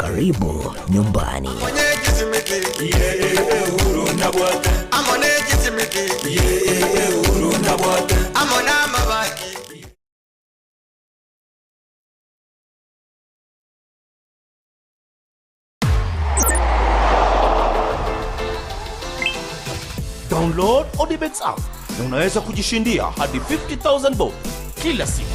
Karibu nyumbani. Download Odibets app na unaweza kujishindia hadi 50000 bob kila siku.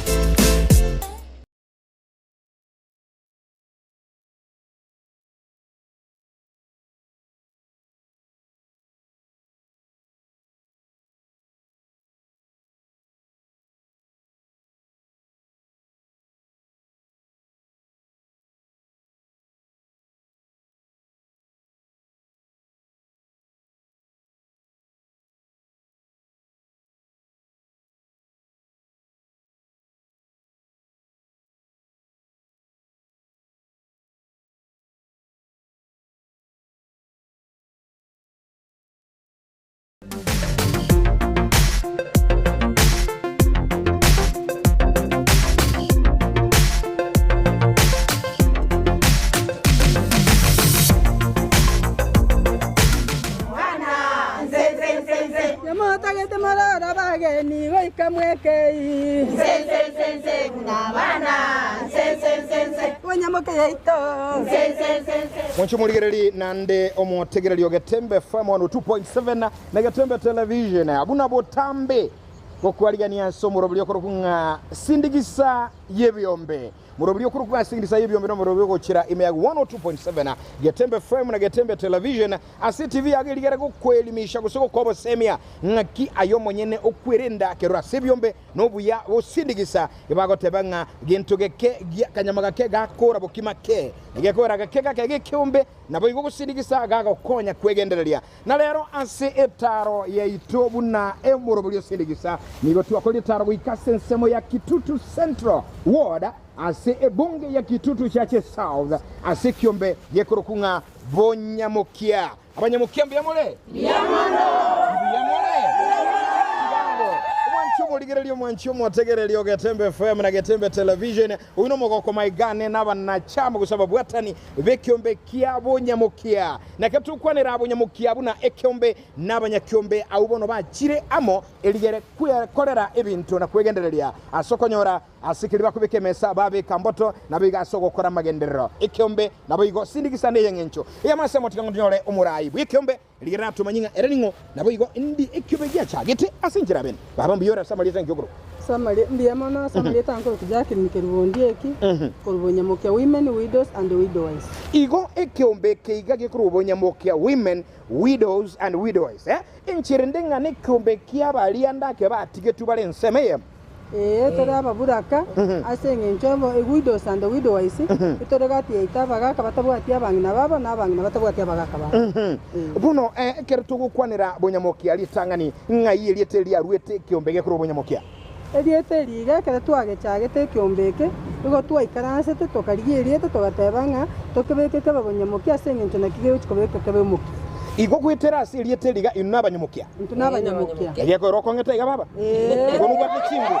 Yamotagete mororo abageni goika mwekei. Onyamoke yaito. Mwanche omorigereri nande omotegereri o Getembe FM 102.7 na Getembe Television abuna botambe gokwarigania ase omoroberi okorokwa ng'a sindigisa y'ebiombe. Moroberi okorokwa ng'a sindigisa y'ebiombe nomoroberi ogochera ime ya 102.7 Getembe FM na Getembe Television ase TV yago erigere gokoelimisha gose gokobosemia ng'aki aye omonyene okwerenda kerora ase ebiombe Nobuya gosindigisa ebagoteba ng'a gento geke gia kanyama gake gakora bokima ke, na gekogera gake gake gekeombe, naboigo gosindigisa gagokonya kwegendereria. Na rero ase etaaro yaito buna emorobori osindigisa, nigo twakorire etaaro goika ase ensemo ya Kitutu Central Ward ase ebunge ya Kitutu Chache South ase ekiombe gekorokwa ng'a Bonyamokia. Abanyamokia mbuya more? Mbuya more? Tigango. Omwanchi omorigereria, omwanchi omotegereri o Getembe FM na Getembe Television, oyio nomogoko maigane nabanachama gose ababwatani b'ekiombe kia bonyamokia. Naki tokwanera abonyamokia buna ekiombe na abanyakiombe abwo bono bachire amo erigere kwekorera ebinto na kwegendereria ase okonyora Ase keria bakobeka emesa babeka mboto, naboigo ase ogokora amagenderero ekeombe, naboigo sindigisa ney'engencho ey'amasemo. Tiga ng'otonyore omorai bw'ekeombe, rigereria natomanye ng'a ere ning'o, naboigo indi ekeombe giachagete ase enchera bene. Baba mbuya ore ase amarieta enki okorokwa? Ase mbuya mono ase amarieta nkorokwa Jacqueline Kerubo Ondieki, korwa Bonyamokia Women, Widows and Widowers. Igo ekeombe eke iga gekorwa Bonyamokia Women, Widows and Widowers. Enchera ende ng'a nekeombe kia baria ndake batigetwe bare ensemo eyemo. Ee, tore ababuraka ase engencho widows and widowers, tore gati yaito abagaka batabwati abang'ina babo, na abang'ina batabwati abagaka babo. Ee. Bono ekero togokwanera bonyamokia ritang'ani, ng'ai erieta eri riaruete ekeombe gekorwa bonyamokia? Erieta eri iga ekero twagechagete ekeombe eke, nigo twaikaransete tokarigia erieta togateba ng'a tokebeke kebe bonyamokia ase engencho naki gegochia kobeka kebe omokia. Igo goetera ase erieta eri iga inwe nabanyamokia. Intwe nabanyamokia. Egekoera okong'eta iga baba. Ee. Igo nobwate chinguru.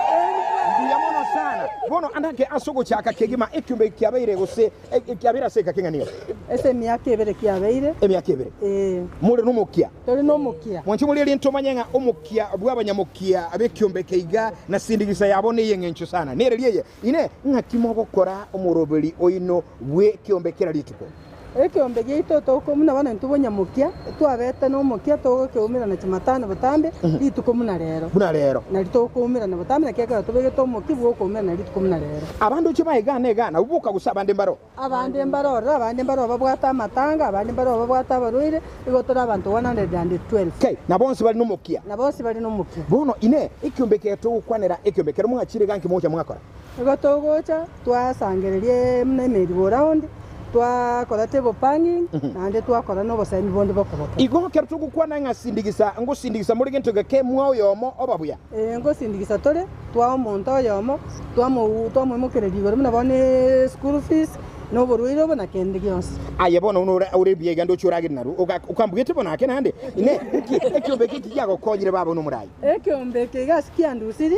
Mbuya mono sana. Bono andake ase ogochaka kegima ekiombe eki kiabeire gose kiabeire ase eka keng'ani iga? Ase emiaka ebere kiabeire. Emiaka ebere. Ee. More nomokia. Tore nomokia. Mwanche morie rinto omanye ng'a omokia bw'abanyamokia b'ekiombe eke iga na sindigisa yabo ney'eng'encho sana. Nereri eye, Inee, ng'aki mogokora omoroberi oino bw'ekiombe kera rituko? Ekeombe giaito toko buna bono intwe bonyamokia, twabete nomokia togokeumerana chimatano botambe rituko buna rero. Buna rero. Nari tokoumerana botambe naki ekero tobegete omokia bw'okoumerana rituko buna rero. Abande oche baegana egana, abwo boka gose abande mbaro. Abande mbaro ororo, abande mbaro babwate amatanga, abande mbaro babwate abarwaire, igo tore abanto 112. Kai, na bonsi bare nomokia. Na bonsi bare nomokia. Bono inee, ekeombe eke togokwanera ekeombe ekero mwachire iga nki mogocha mwakora? Igo togocha twasangereria buna emerry-go-round, twakora table panging, naende twakora na obosemi bonde bokoboka. Igo ekero togokwana ng'a sindigisa, ngosindigisa more gento geke mwa oyomo oba buya. Ee, ngosindigisa tore, twaa omonto oyomo, twamou twamoimokereria igoro buna bono eschool fees, na oborwaire obo, na kende gionsi. Aye bono buna ore ore buya iga ndoche oragere narwo, oga okambugete bono ake naende? Inee, nki ekiombe eke eki giagokonyire baba buna omorai? Ekiombe eke iga ase kiandusiri.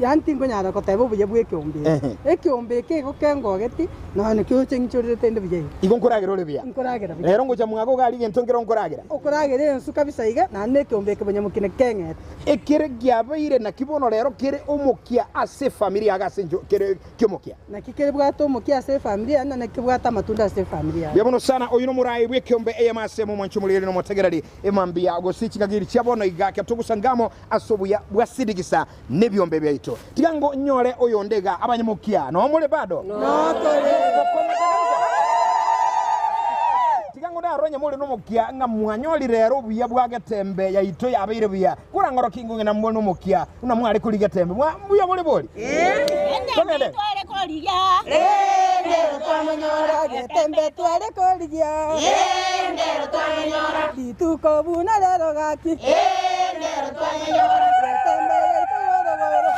Yaani tinkonyara goteba obuya bwa ekeombe eke. Ehe. Ekeombe eke igo kengogeti, nonya nakio ng'ichorerete inde buya iga. Igo nkoragera ore buya. Nkoragera buya. Rero ngocha mwago iga aria egento nkere nkoragera. Okoragera ensu kabisa iga, naende na ekeombe eke bonyamokia naki keng'ete. Ekere kiabeire naki bono rero kere omokia ase efamiri yago ase encho kere kiomokia. Naki kerebwate omokia ase efamiri yane, na naki kebwate amatunda ase efamiri yane. Mbuya mono sana, oyio nomoraai bw'ekeombe eyemo ase omomwancho omoriri na omotegereri emambia gose chingagiri chia bono iga ekero togosanga amo ase obuya bwa sindigisa nebiombe biaito. Tiga ngo nyore oyonde iga abanyamokia noo more bado? Tiga ngo ndaronye more nomokia ng'a mwanyorire ere obuya bwa getembe yaito yabeire buya. Korang'orokie ingo ng'a namore nomokia buna mware korigia getembe. Mwa mbuya bore bori? Togende. Twamenyora getembe tware korigia rituko buna rero gaki getembe yaito gorogoro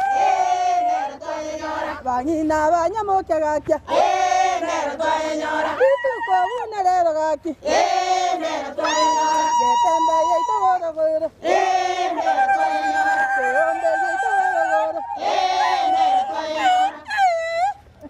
bang'ina banyamokia gakia rituko buna rero gaki getembe yaito gorogoro keombe yaito gorogoro.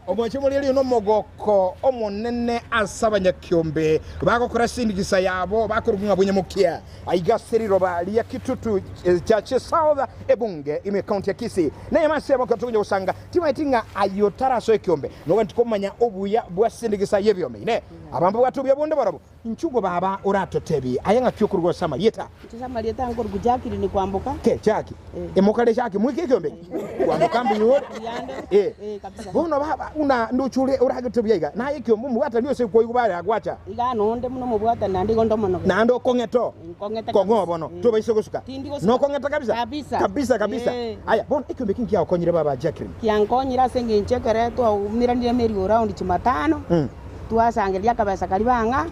Omwanche omoreri nomogoko omonene ase abanyakiombe bagokora sindigisa yabo bakorokwa ng'a bonyamokia aiga ase riroba ria Kitutu Chache South ebunge ime ekaunti ya Kisii. Neyemo ase ebo ekero tokonya gosanga timaeti ng'a ayio tarasoe ekiombe nogenti komanya obuya bwa sindigisa y'ebiombe. Inee! Aba mbabwate obuya bonde barobwo? Inchuo baba oratotebi aye ng'aki okorwa ase amarieta? Inche ase amarieta nkorokwa Jacqueline Kwamboka. Ke Jackie, emokare Jackie mwike ekiombe eki? Kwamboka mbuya ore? Mbuyande. Eh. Eh, kabisa. Bono baba buna ndoche ore oragotebia iga, naye ekiombe omobwatani ose koigwa bare agwacha. Iga nonde buna omobwatani naende igo nde omonoge. Naende okong'ete oo. Nkong'ete Kong'oo kabisa. bono, Eh. tobaisa gosuka. Tindi gosuka. Nokong'eta kabisa? Kabisa. Kabisa kabisa. Eh. Aya, bono ekiombe eki nkiagokonyire baba Jacqueline. Kiankonyire ase eng'encho ekero twaumeranire merry go round Jumatano. Twasangereria akabesa karia bang'a,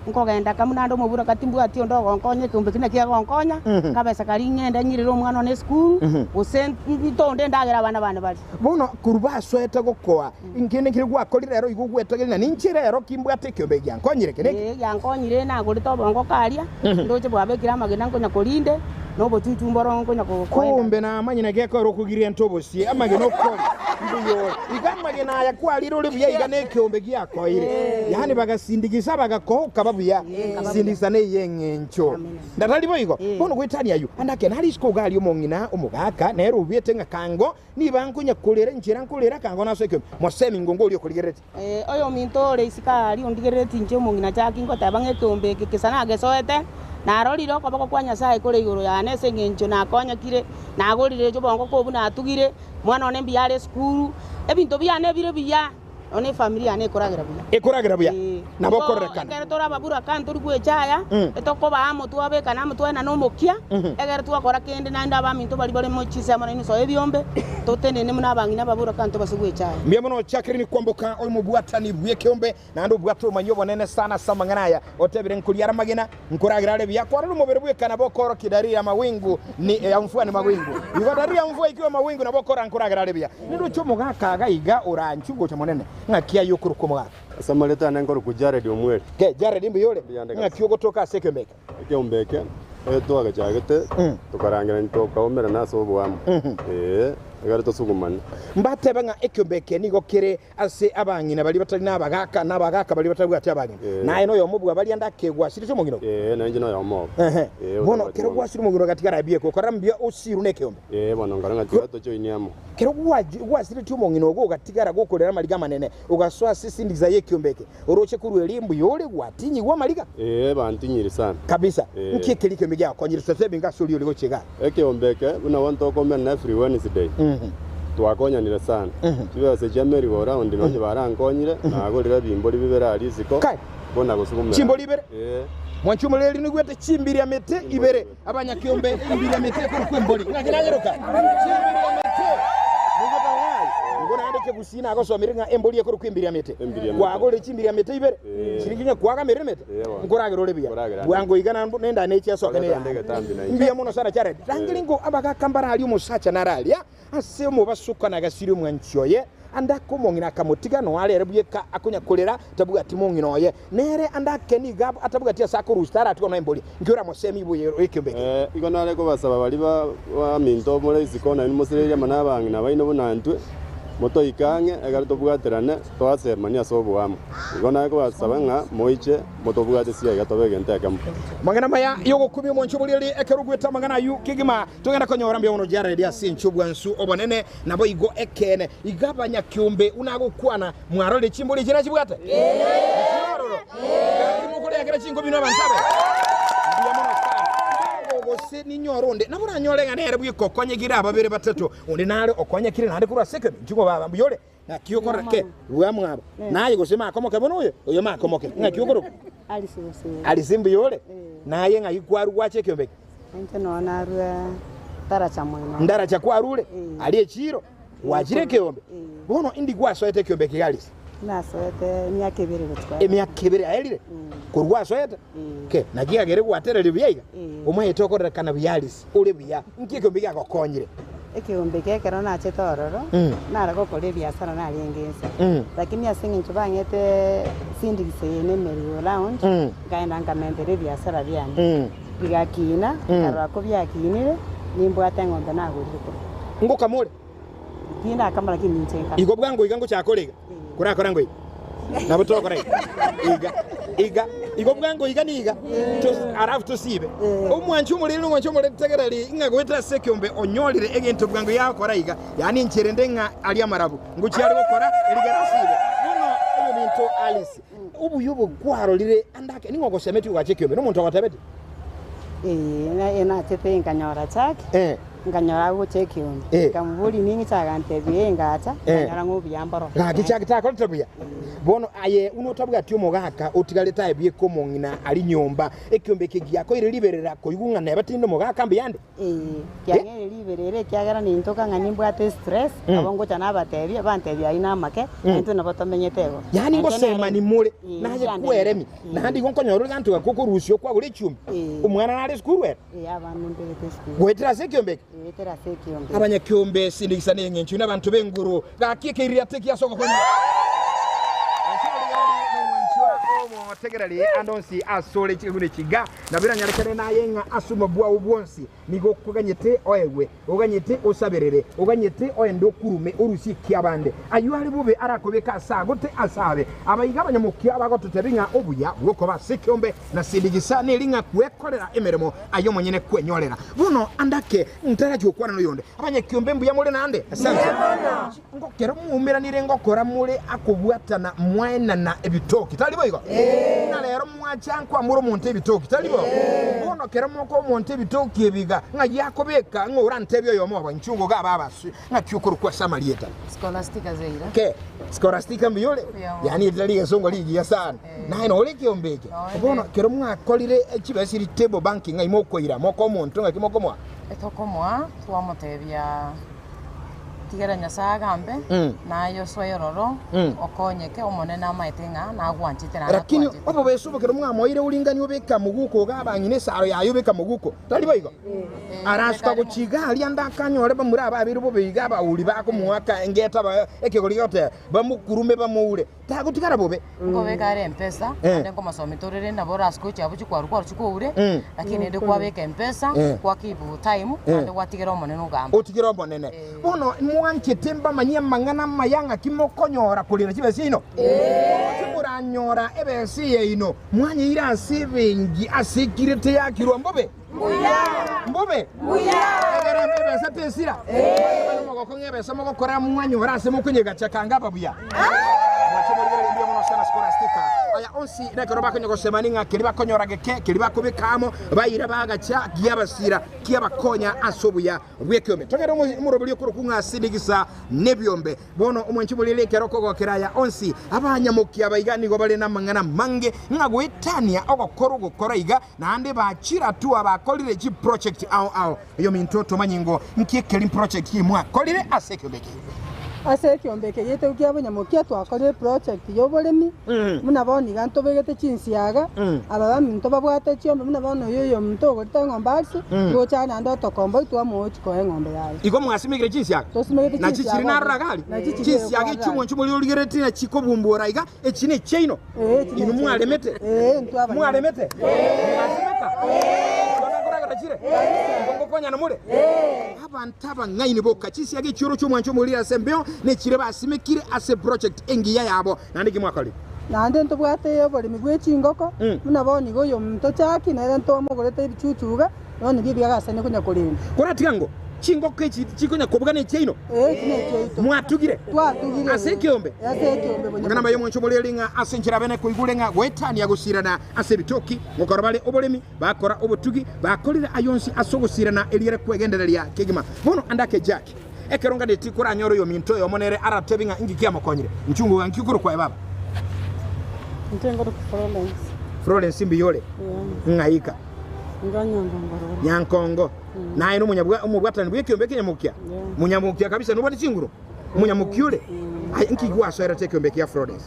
nkogenda aka buna ande omoburaka timbwati onde ogonkonya ekeombe keria naki agonkonya, akabesa karia ng'ende ng'irere omwana one esukuru, gose ntonde endagera abana bane barie. Bono korwa basoete gokoa, nkende nkere gwakorire ero igo ogwetogeria, na ninche rero kimbwate ekeombe eke giankonyire eke neke. Ee, giankonyire nagorete obongo karia, ndoche bwabekire amagena nkonya korinde, na obochuchu mboro nkonya koenda. Kumbe namanye naki ekero okogiria ente obosie, amagena okoria mbuya ore. Iga amagena aya kwarire ore buya iga nekeombe giakoire. Yaani bagasindigisa bagakoa okaba buya. Sindigisa neye eng'encho. Ndatari boigo? Bono goetania ayio, ande ake nare isiko iga aria omong'ina omogaka nere obuete ng'a kango niba nkonya korera enchera nkorera kango nasoe ekeombe. Mosemi ngongo oria okorigereretie. Oyominto ore isiko aaria ondigereretie inche omong'ina Jackie ngoteba ng'a ekeombe eke gesa nagesoete, narorire okoboko kwa Nyasae kore igoro yane ase engencho nakonyekire, nagorire obongo kobwo natugire, omwana one mbuya are esukuru, ebinto biane bire buya, nonya na efamiri yane ekoragera buya. Ekoragera buya, Ee. nabo Igo okorerekana. ekero tore ababuraka ntori gwechaya, etokoba amo twabekana amo twaenana omokia, ekero twakora kende naende abaminto baria bare mo chinsemo nainwe soa ebiombe, totenene buna abang'ina ababuraka ntobase gwechaya. Mbuya mono Jacqueline Kwamboka oimobwatani bw'ekeombe naende obwate obomanyi obonene sana ase amang'ana aya otebire nkoria are amagena nkoragera are buya kwarora omobere bweka nabo okoorokia dalili ya mawingu ni ya mvua ni mawingu igo dalili ya mvua ikiwa mawingu nabo okora nkoragera are buya nindoche omogaka iga iga oranchwe gocha monene ng'aki aye okorokwa omogaka. Ase amaretwa ane nkorokwa Jared Omweri. Ke Jared mbuya ore? Mbuya ande kabisa. Ng'aki ogotoka ase ekeombe eke? Ekeombe eke twagechagete tokarangerania tokaumerana ase oboamo, ee, ekero tosugumane. Mbatebe ng'a ekeombe eke nigo kere ase abang'ina baria batari nabagaaka, na abagaaka baria batabwati abang'ina. Naye noyomo bwa baria ndake gwasirete omong'ina obo? Ee, nainche noyomo obo. Ehe. Ee, Bono otabwati kero omong'ina. gwasire omong'ina ogatigara abiekwe, okorora mbuya osirwe nekeombe. Ee, bono nkarora ng'a tiga tojoinie amo. Kero gwasiretie omong'ina ogo ogatigara gokorera amariga amanene, ogasoa ase esindikiza y'ekeombe eke, oroche korwa eria mbuya ore gwatinyigwe amariga. Ee, bantinyiri sana. Kabisa. Ee. Nki ekeria ekeombe giagokonyire totebi ng'a ase oria ore gochia igaa? Ekeombe eke, buna bono tokomerana every Wednesday, twakonyanire sana. Chibesa chia merry go round nonye barankonyire, nagorire ebimbori bibere aria isiko, Kai. bona gosugumera. Chimbori ibere? Ee. Mwanche omoreri nigwete chimbiria mete ibere, abanyakeombe embiria mete ekorokwa embori. Ng'aki nayeroka? Chimbiria mete. Nigo tayari. Nigo naende ekegusii nagosomire ng'a embori ekorokwa embiria mete. Embiria mete. Kwagorire chimbiria mete ibere, Eh. chiringi ng'a kwagamerire emete, Eh, bono. nkoragera ore buya. Nkoragera ande. Bwango iga nenda nechi esoke Koreta neyane. ande egetambi nainche. Mbuya mono sana Jared. Rangeri ngo abagaka mbararia omosacha nararia ase omobasuko na agasiri omwanchi oye. Ande ake omong'ina akamotiga, nonya are ere bweka akonya korera, tabwati mong'ina oye. Nere ande ake nigo atabwati ase akorusia, taratigwa nonya embori. Inki oramosemie buya ekiombe eke? Igo nare kobasaba baria baminto more isiko, nainwe mosireirie amo nabang'ina baino buna intwe, motoike ang'e, ekero tobwaterane, toasemanie ase oboamo. Igo nare kobasaba ng'a moiche motobwate siaiga tobe egento ekemo. Amang'ana amaya y'ogokumia omwancho borieri ekero ogwete amang'ana ayio kegima togenda konyora mbuya mono Jared ase enchwa obwansu obonene naboigo ekeene iga abanyakiombe buna agokwana mwarorire chimbori echi nachibwate Nchiororo gaki mokoreakera chinkobi inwe abanto abaye mbuya mono sana Igo gose ninyore onde nabo oranyore ng'a nere bweka okonyekire ababere batato onde nare okonyekire naende korwa ase ekebi inchuo baba mbuya ore Naki okorora ke rua mwabo, naye gose makomoke bono oyo, oyo makomoke. Ng'aki okorokwa? Alisi gose. Alisi mbuya ore? Naye ng'ai kwarua gwacha ekiombe eke? Inche noo narua Ndaracha moino. Ndaracha kwarure? Aria echiiro? Gwachire ekeombe? Bono indi gwasoete ekiombe eke iga Alisi? Nasoete emiaka ebere gochia. Emiaka ebere yaerire korwa gwasoete? Ke, naki agere gwatereria buya iga? Omanyete okorerekana buya Alisi, ore buya. Nki ekeombe giagokonyire? Ekeombe eke ekero nachete ororo, nare gokora ebiasara narenge inse. Lakini ase eng'encho bang'ete sindigisa eye ne merry-go round, nkaenda nkamentera ebiasara biane. Bigakina, nkarora ko biakinire, nimbwate eng'ombe nagorire korwa. Ngokama ore? Tindakama lakini ninche nkama. Igo bwango iga ngochaka ore iga? Korakora ngo iga? Nabo togokora iga. Iga, iga, igo bwango iga niga, tos- alafu tosibe. Omwanchi omoriri na omwanchi omoriri tegereri ng'a goetera ase ekeombe onyorire egento bwango yagokora iga, yaani enchera ende ng'a aria amarabu, ngochia are gokora erigere asibe. Bono oyominto Alice, obuya obo kwarorire ande ake, ning'o ogosemetie gogacha ekeombe? Nomonto ogotebetie? Ee, nachete nkanyora Jack. Eh. Nkanyora agocha ekeombe, Eh. nkamoboria ning'o agantebia ee, ngacha, Eh. nkanyora ng'a obuya mboro. Gaki chake takorete buya. Bono aye buna otabwati omogaka otigarete aye bweka omong'ina aria nyomba, ekeombe eke giakoire riberera koigwa ng'a neba tinde omogaka mbuyande. Ee, kiang'eire riberera ekiagera nintoka ng'a nimbwate estress, nabo ngocha nabatebia, bantebia ayio namake, naintwe nabo tomenyete igo. Yaani Nainche ngosemani nere- more, Ee, naye kiandemire. kweremi, Ee. naende igo nkonyora ore ganto gakwo okorusia okwagora echumbi. Ee. Omwana nare esukuru ere. Ee, abana mberete esukuru. Goetera ase ekeombe eke. Goetera ase ekeombe eke. Abanyakeombe sindikisa neng'encho inwe abanto b'enguru, gaki ekeiririato eki ase ogokonywa. Omotegereri ande onsi asore chiguni chiga, nabo eranyarekane naye ng'a ase omobua oo bwonsi nigo okoganyete oegwe, oganyete osaberere, oganyete oende okurume orusie ekiabande. Ayio are bobe arakobeke ase agote ase abe. Abaiga abanyamokia bagototebia ng'a obuya bw'okoba ase ekeombe Na sindigisa neri ng'a kwekorera emeremo aye omonyene kwenyorera. Bono ande ake ntarachi gokwana noyonde. Abanyakiombe mbuya more naende? Asante. Ngokero mwaumeranire ngokora more akobwatana mwaenana ebitoki, tari boigo? Ng'a rero mwacha nkwamora omonto ebitoki, tari bo? Bono kero mokoa omonto ebitoki ebi iga, ng'ai akobeka ng'a orantebie oyomo obo, inchuo ngoga abe abaswe, Ng'aki okorokwa ase amarieta? Scholastica Zeira. Ke, Scholastica mbuya ore? Mbuya mono. Yaani eri tari egesongo rigiya sana. Eh. Naye nore ekeombe eke. Noe Bono nde. kero mwakorire chibesa chiri table banking ng'ai mokoira, mokoa omonto ng'aki mokomoa? Etokomoa twamotebia tigera Nyasaye agambe, Mm. naye osoe ororo, Mm. okonyeke, Omonene amaete ng'a nagwanchete naende Lakini akwanchete. obobesa obo kero mwamoire oringanie obeke moguko iga abang'ina esaro yaye obeka moguko. Tari boigo? Arasuka gochia iga aria ande akanyore bamura ababeire bobe iga abauri bakomoaka engeta ba ekegori gegoteba, bamokurume bamoure, tagotigara bobe. Nkobeka are empesa, Eh. naende nkomosomi torere nabo orase gochia abwo chikwaru kwaru chikoure, Mm. lakini rende kwabeka empesa, Eh. kwa keep time, Eh. naende gwatigera Omonene ogamba. Otigere Omonene. Eh. Bono mwanchete mbamanyie amang'ana amaya ng'aki mokonyora korera chibesa chiaino? Timoranyora ebesa yaino, mwanyeire ase ebenki ase ekirete yakirwa mbobe? Mbobe? Egere ebesa tesira? Manye omogoko ng'a ebesa mogokora mwanyora ase mokonyegacha kanga ababuya. Mwache morigererie mbuya mono sana Scholastica. Aya onsi nekero bakonya gosemani ng'a keria bakonyora geke, keria bakobeka amo, baira bagacha giabasira, kiabakonya ase obuya bw'ekeombe. Togere omoroberi okorokwa ng'a Sindigisa nebiombe. Bono omwanchi borere ekero okogokera aya onsi, abanyamokia aba iga nigo bare namang'ana amange, ng'a goetania ogokora ogokora iga, naende bachire hatua bakorire chiproject ao ao. Oyominto tomanye ngo nki ekeri project ki mwakorire ase ekeombe eke. Ase ekiombe eke giaito kia bonyamokia twakorire eproject ya oboremi, buna bono iga ntobegete chinsiaga, aba baminto babwate chiombe buna bono oyo oyominto ogorete eng'ombe arse, gocha naende otokomboa twamoa ochia koa eng'ombe yaye. Igo mwasimekire chinsiaga? Tosimegete Nachi chinsiaga chiri narora ororo. iga aria? Nachi chiri Chinsiaga ekwarora echi aria. omwancho moria origereretie na chikobumbura iga, echi nechiaino? Ee, echi Inwe nechiaito. mwaremete? Ee, intwe abanyene. Mwaremete? Mwasimeka? Chiona nkoragera chire? Igo ngokonyana more? Abanto abang'aini boka chinsiaga echioro chi'omwancho omoriri ase embeo, na echire basimekire ase eproject engiya yabo. Naende ki mwakorire? Naende ntobwate oboremi bwe chingoko, buna bono iga oyominto Jackie nere ntwamogorete ebichuchu iga, bono nibio ebiagasani konya korenda. Koratiga ng'o chingoko echi chikonya kobuga nechiaino? Ee, echi nechiaito. Mwatugire? Twatugire, Ase ee. ekeombe? Ase ekeombe Amang'ana amaya omwancho omoriri ng'a ase enchera abene koigure ng'a goetania gosirana ase ebitoki, ngokora bare oboremi, Bakora obotugi, bakorire ay'onsi ase ogosirana eriere kwegendereria kegima. Bono ande ake Jack, ekero nganeti koranyore oyominto oyomo nere aratebe ng'a inki kiamokonyire. Nchungu ng'a nki okorokwa aye baba? Inche nkorokwa Florence. Florence mbuya ore? Yeah. Ng'aika? Inga Nyankongo roro. Nyankongo. Naye nomonyabwa omobwatani bw'ekiombe ekenyamokia? Yeah. Monyamokia kabisa nobwate chinguru? Omonyamokia ore? Aye nki gwasoerete ekiombe kia Florence?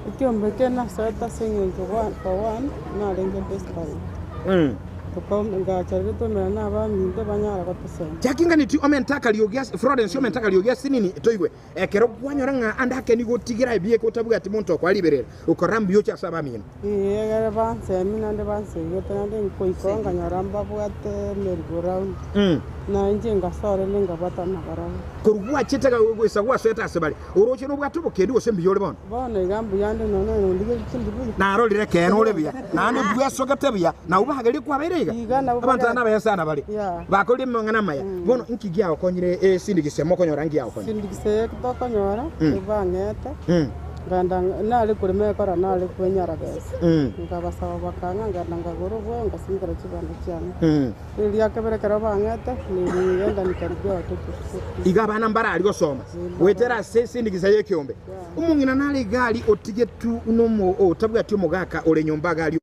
Ekiombe eke nasoete ase eng'encho for one, narenge desperate. Ngachia gotomera na abaminto banyare gotosoma. Jakinganeti omente akariogi ase Florence omente akariogi ase nini toigwe ekero kwanyora ng'a ande ake nigo otigera ebieka otabwati monto okoa riberera okorora mbuya oche ase abamino. Ee, egere bansemi naende bansegete naende nkoika oo nkanyora mbabwate merry go round. Na inche ngasoa rende nkabwatana nabarabwo. Korwa gwachete goisa gwasoete ase bare, oroche nobwate obokendu gose mbuya ore bono? Bono iga mbuya nde nonya nondigeretie tindi buya. Narorire ekeene ore buya, naende bwesogete buya, na abwo bagerie kwabeire iga. Iga nabwo Abanto aba bare. nabaye sana bare, Yeah. bakorire amang'ana amaya. Bono inki giagokonyire esindikisi mokonyora ngiagokonyire? Sindikisi eye tokonyora, ebang'ete. Nkaenda nare korema ekora nare kwenyara besa. Nkabasaba bakang'a nkaenda nkagora obwoyo ngasimekera chibando chiane. Riria kabere ekero bang'ete nigenda nikaribia watoto school fees. Iga abana mbarari gosoma goetera ase esindikisa y'ekeombe. Omong'ina nare iga aria otigetwe nomo otabwati omogaka ore nyomba iga aria.